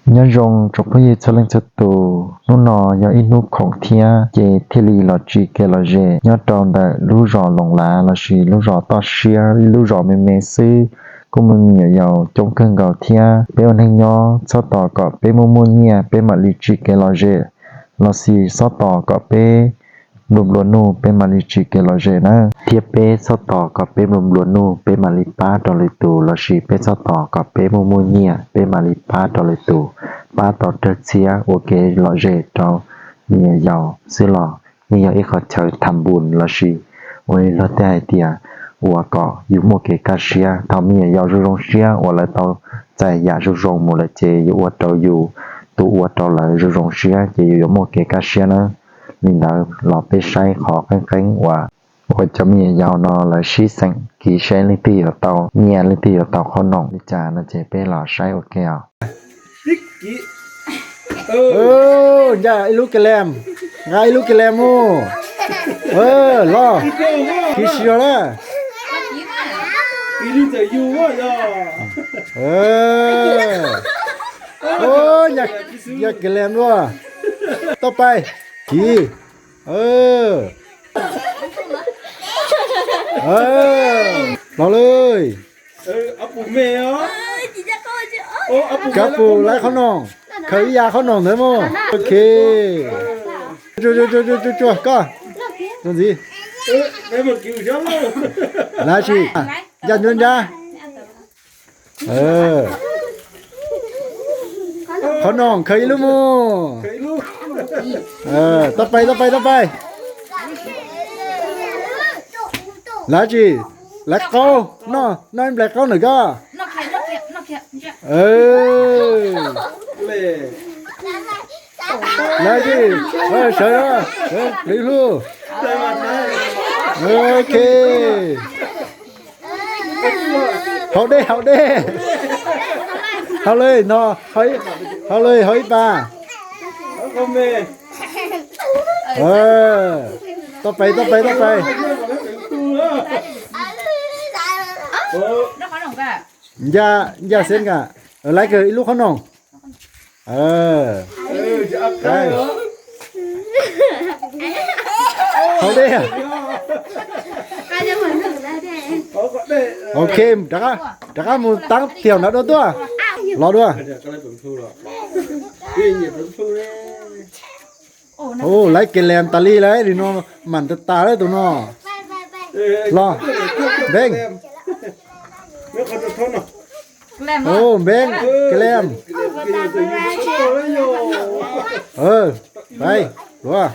Nyob zoo tsoom phooj ywg txhua leej txhua tus, hnub no yog ib hnub khoom thiab ces thiaj li los tsim kev lom zem nyob rau ntawm lub zos Loos Lav lossis lub zos Toj Siab, ib lub zos me me xwb, kuj muaj me nyuam yaus coob kawg nkaus thiab. Peb ua neeg nyob txhob tos kom peb muaj muaj nyiaj peb mam li tsim kev lom zem, lossis txhob tos kom peb nplua nplua nuj peb mam li tsim kev lom zem na, thiab peb txhob tos kom peb nplua nplua nuj peb mam li pab rau lwm tus, lossis peb txhob tos kom peb muaj muaj nyiaj peb mam li pab rau lwm tus. Pab tau rawg txhiab ua kev lom zem rau me nyuam yaus xwb los yeej yog ib qhov chaw tham npus lossis ua li luag tej hais tias ua kom yus muaj kev kaj siab. Thaum me nyuam yaus zoo zoo siab uas lawv tau txais yam zoo zoo mus lawm ces yuav ua rau yus, tus ua rau lawv zoo zoo siab ces yus yuav muaj kev kaj siab na. Li ntawd los peb saib qhov qeeb qeeb uas ua cov me nyuam yaus no lawv sib xeem kis seb leej twg yuav tau nyiaj leej twg yuav tau qhob noom li cas no ces peb los saib ua ke os. Nqa ib lub ke lees, nqa ib lub ke lees mus. Los, kis si os na. Nqa ke lees luaj. Toj pais, kis. Los lawm. Kab pus lawv qhob noom, khaws ib yav qhob noom ntawd mus. Ok. Tsuag tsuag tsuag tsuag koj. Txuas ntxiv. Lav tsis, ncaj ncuab nrab. Qhov no khaws ib lub mus. Toj pais toj pais toj pais. Lav tsis, lav qaub, noj ib nplais qaub ntawm koj. Lav tsis, sawv, pleev hlub. Ok. Haus dej haus dej. Haus le no, haus le haus ib pas. Toj pais toj pais toj pais. Ncaj ncaj xeeb kas, laiv kawg ib lub qhob noom. Haus dej. Ok, rov qab mus taab tiag nrad dua tuaj. Los dua. Laiv ke lees tas li lawm, nim no mam tas tas lawm tus no. Los, Npeeb. Npeeb, ke lees. Pais, luav.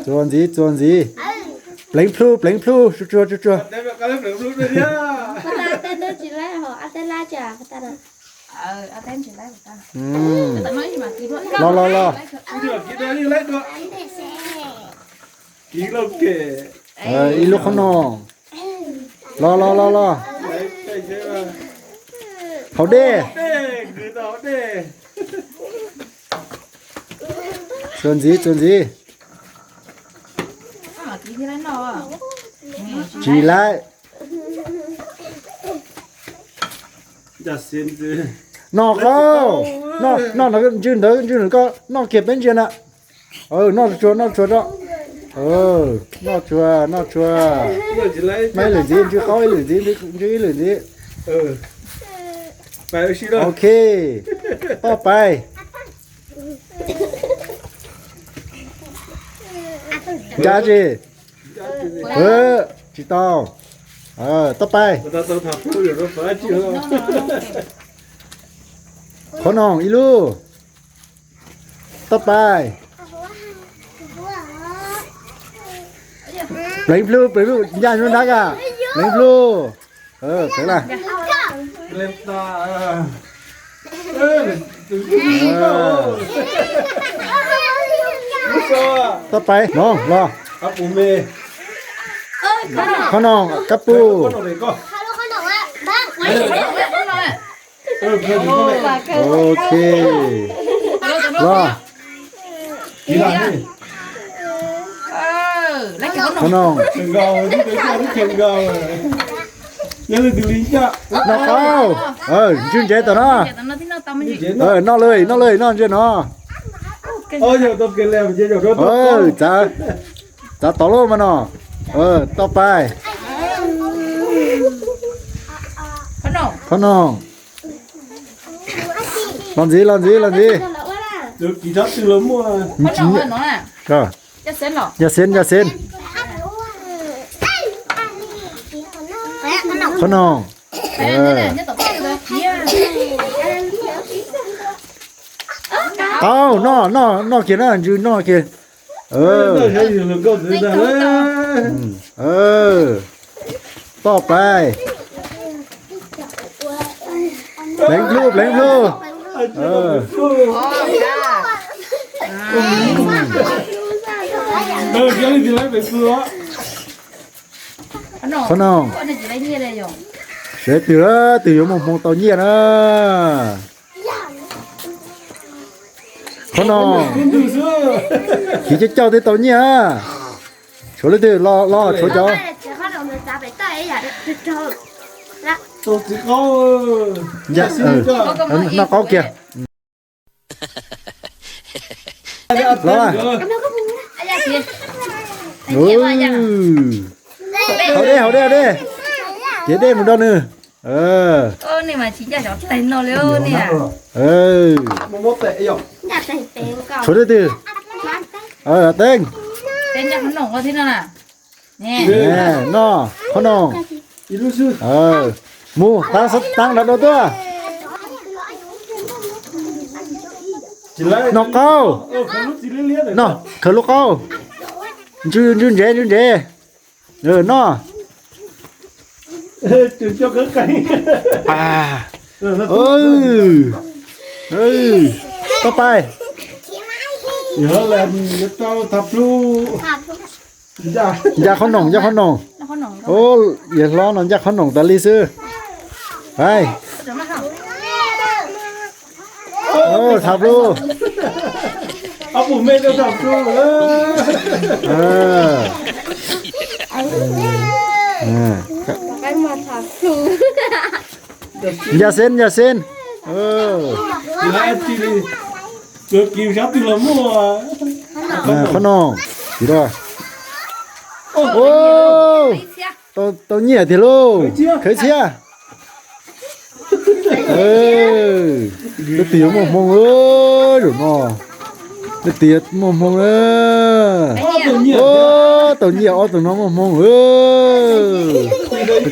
Txuas ntxiv txuas ntxiv. Pleev plhu pleev plhu, tsuag tsuag tsuag tsuag. Los los los. Ib lub qhob noom. Los los los los. Haus dej. Txuas ntxiv txuas ntxiv. Tsis laib. Noj qaub. Noj ntswg ntawd, ntswg ntawd koj noj kiag peb ntsia na. Noj tsuag noj tsuag tso. Noj tsuag noj tsuag. Maib ib lwm ntxiv, ntswg qaub ib lwm ntxiv, ntswg ib lwm ntxiv. Ok, toj pais. Ncaj tsis? Tsis tau. Toj pais. Qhob noom ib lub. Toj pais. Pleev plhu pleev plhu, ncaj nruab nrab kas. Pleev plhu. Pleev lawm. Toj pais no los. Qhob noom kab pus. Ok. Los. Qhov no. Noj qaub. Ntswg ntsev tom no. Noj li, noj li, noj ntsia no. Txav tod lub mas no. Toj pais. Qhov no. Los ntxiv, los ntxiv, los ntxiv. Yas Xeeb, Yas Xeeb. Qhov no. Qaub, noj, noj, noj kiag na, ntswg noj kiag. Toj pais. Pleev plhu, pleev plhu. Qhov no. Seb twg, twg yuav muaj hmoo tau nyiaj na. Qhov no. Chiv coj coj twb tau nyiaj. Tshuav leej twg los, los tshuav cov. Noj qaub kiag. Los. Haus dej, haus dej, haus dej. Cev dej mus rau nws. Tshuav leej twg. Teeb. Noj qhov no. Mus, taab nrad rau tuaj. Noj qaub. Noj, khaws lub qaub. Ntswg, ntswg ntsev, ntswg ntsev. Noj. Toj pais. Ncaj qhob noom, ncaj qhob noom. Yawg hlob no ncaj qhob noom tas li xwb. Tham plhu. Ncaj xeeb, ncaj xeeb. Qhob noom. Tau nyiaj tiag lauj. Khawv txhiab. Leej twg yuav muaj hmoo zaum no. Leej twg yuav muaj hmoo na. Tau nyiaj ob tug no muaj hmoo.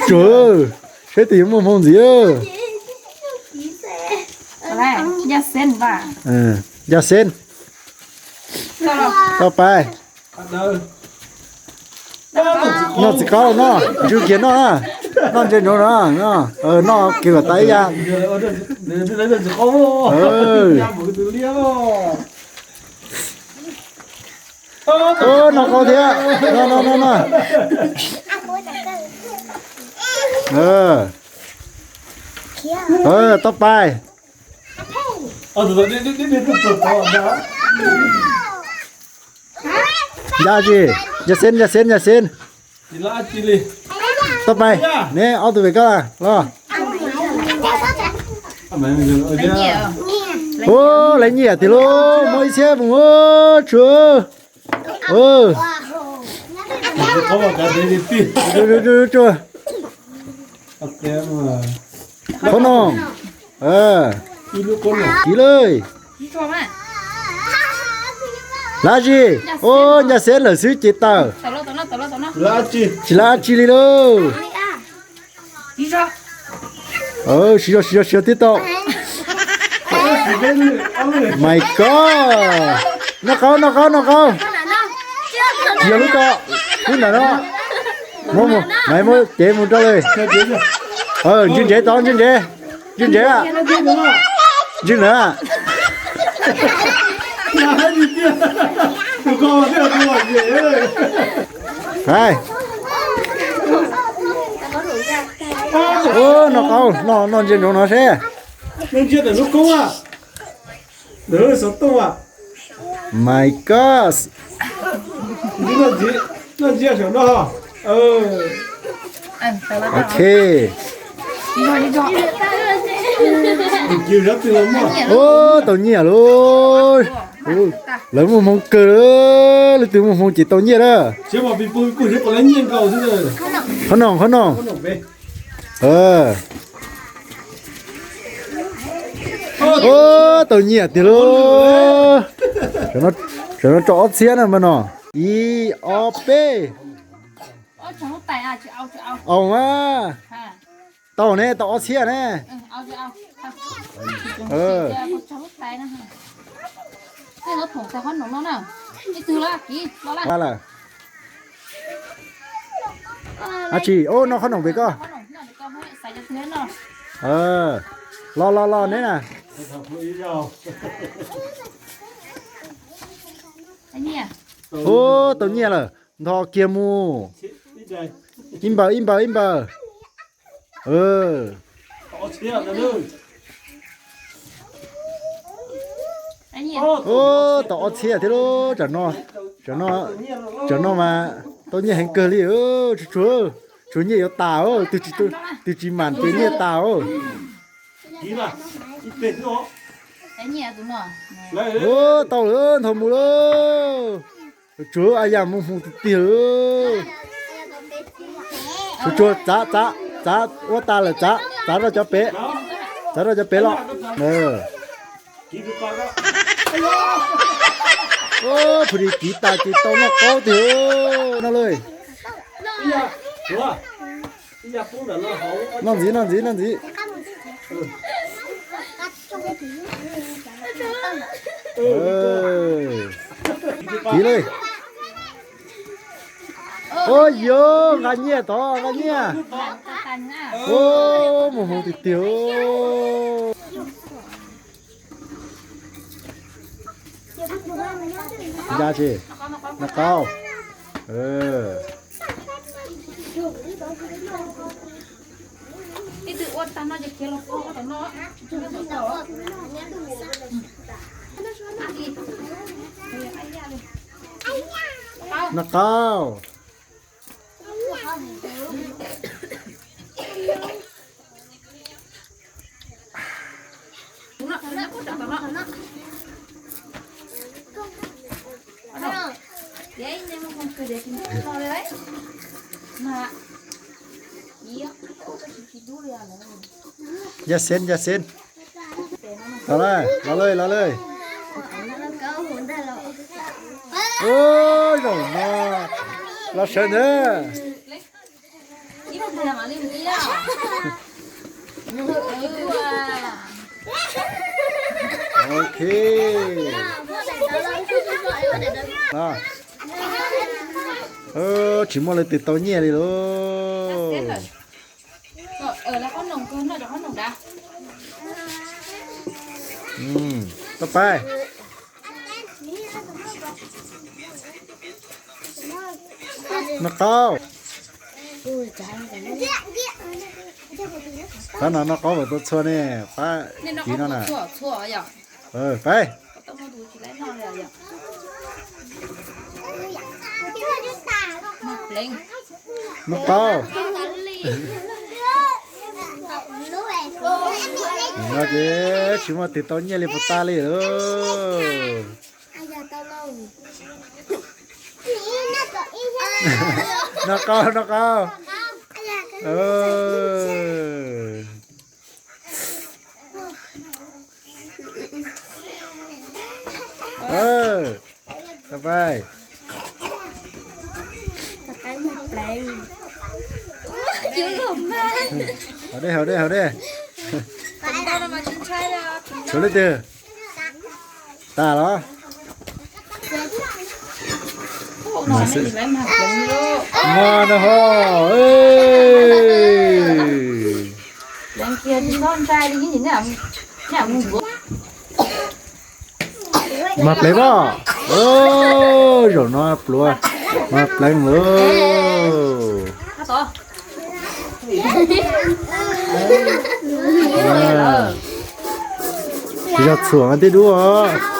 Tsuag, seb twg yuav muaj hmoo ntxiv. Ncaj xeeb. Toj pais. Noj txiv qaub no, ntswg kiag noj. Noj ntsia ntsoov no, noj kiag kom tas ib yam. Noj qaub thiab. Noj, noj, noj, noj. Toj pais. Ncaj tsi, ncaj xeeb, ncaj xeeb, ncaj xeeb. Toj pais, neb ob tug pem koj los. Ub, laiv nyiaj tiag lauj, muaj ib txhiab voos tsuag. Qhob noom. Kiv lawm. Lab zis. Ub, ncaj xeeb lawm xwb ces tawm. Tsis lab dab tsi li lauj. Siv zog, siv zog, siv zog twb tau. My God. Noj qaub, noj qaub, noj qaub. Tsis yog lub ko, lub ntawm no. Muab mus, maiv muab cev mus rau li. Ntswg ntsev tod, ntswg ntsev. Ntswg ntsev. Ntswg ntsev. Hais. Noj qaub, noj ntsia ntsoov no seb. My God. Noj ntsia saum no. Ok. Ub, tau nyiaj lauj. Lawv muaj hmoo kawg, leej twg muaj hmoo ces tau nyiaj na. Qhob noom, qhob noom. Ub, tau nyiaj tiag lauj. Tam no rau ob txhiab na mas no. Ib, ob, peb. Au mas. Tau ne, tau ob txhiab ne. Lawm. Ab tsi, ub, noj qhob noom pem koj. Los los los neb na. Ub, tau nyiaj lawm, nto kiag mus. Ib npaws, ib npaws, ib npaws. Ub, tau ob txhiab thiab lauj. Tam no mas tau nyiaj heev kawg li. Tsuag tsuag, tsuag nyiaj yuav tas, twg tsis mam ces nyiaj tas. Ub, tau lawm, nthos mus lauj. Tsuag, a yam muaj hmoo tiag tiag. Tsuag tsuag, txav, txav, txav, ua tas lawm txav, txav rau cov pem, txav rau cov pem los. Phu di kiv tas ces tau noj qaub tiag no lauj. Noj ntxiv, noj ntxiv, noj ntxiv. Kiv li. Ub, yuav nqa nyiaj tod, nqa nyiaj. Ub, muaj hmoo tiag tiag. Nqa tsi, noj qaub. Noj qaub. Yaj xeeb, yaj xeeb. Los lawm, los lawm, los lawm. Ub, zaum no los sawv ntawd. Ok. Tsis muaj leej twg tau nyiaj li lauj. Pab pab. Noj qaub. Pab no noj qaub mas tua txhua ne, pab kiv no na. Pab. Noj qaub. No ces tsis muaj leej twg tau nyiaj li puas tas li lauj. Noj qaub, noj qaub. Pab pab. Haus dej, haus dej, haus dej. Tshuav leej twg? Tas los? Mas no ho. Mas pleev pob. Zaum no pluav mas pleev lauj. Tsis yog txhuam mas tej dub os.